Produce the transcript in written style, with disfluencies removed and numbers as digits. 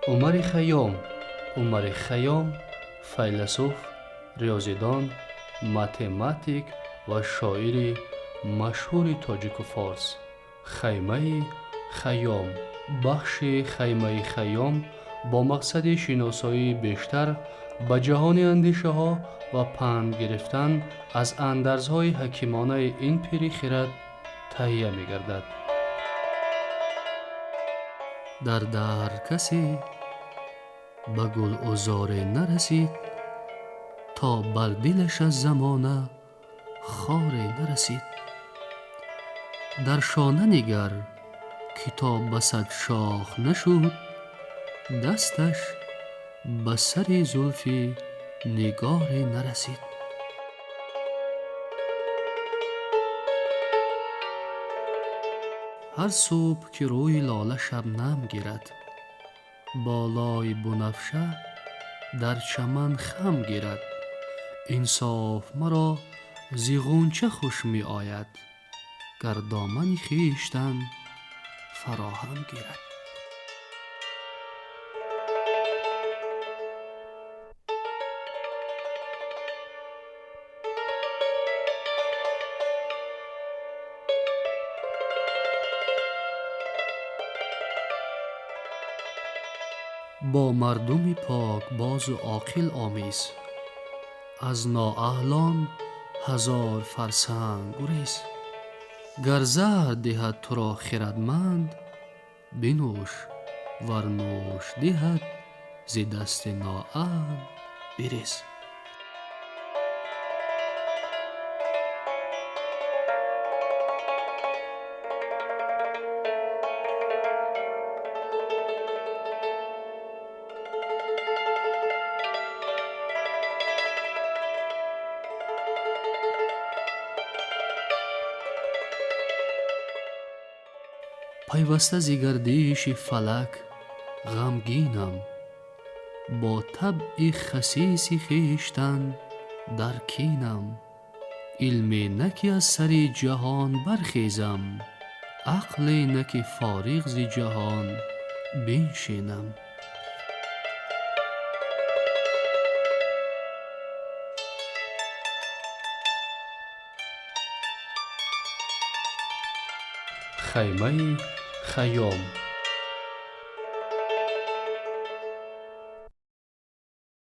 Умари Хайём. Умари Хайём файласуф, риёзидон, математик ва шоири машҳури тоҷику форс. Хаймаи Хайём. Бахши Хаймаи Хайём бо мақсади шиносоии бештар ба ҷаҳони андешаҳо ва панд гирифтан аз андарзҳои ҳакимонаи ин пири хирад таҳия мегардад. Дар даҳр касе ба гулузоре нарасид, то бар дилаш аз замона хоре нарасид. Дар шона нигар, ки то ба сад шох нашуд, дасташ ба сари зулфи нигоре нарасид. Ҳар субҳ ки рӯи лола шабнам гирад, болои бунафша дар чаман хам гирад. Инсоф маро зи ғунча хуш меояд, гар домани хештан фароҳам гирад. Бо мардуми покбозу оқил омез, аз ноаҳлон ҳазор фарсанг гурез. Гар заҳр диҳад туро хирадманд, бинӯш, вар нӯш диҳад зи дасти ноаҳл бирез. Пайваста зи гардиши фалак ғамгинам, бо табъи хасиси хештан дар кинам. Илме на ки аз сари ҷаҳон бархезам, ақле на ки фориғ зи ҷаҳон биншинам. Хаймаи Хайём.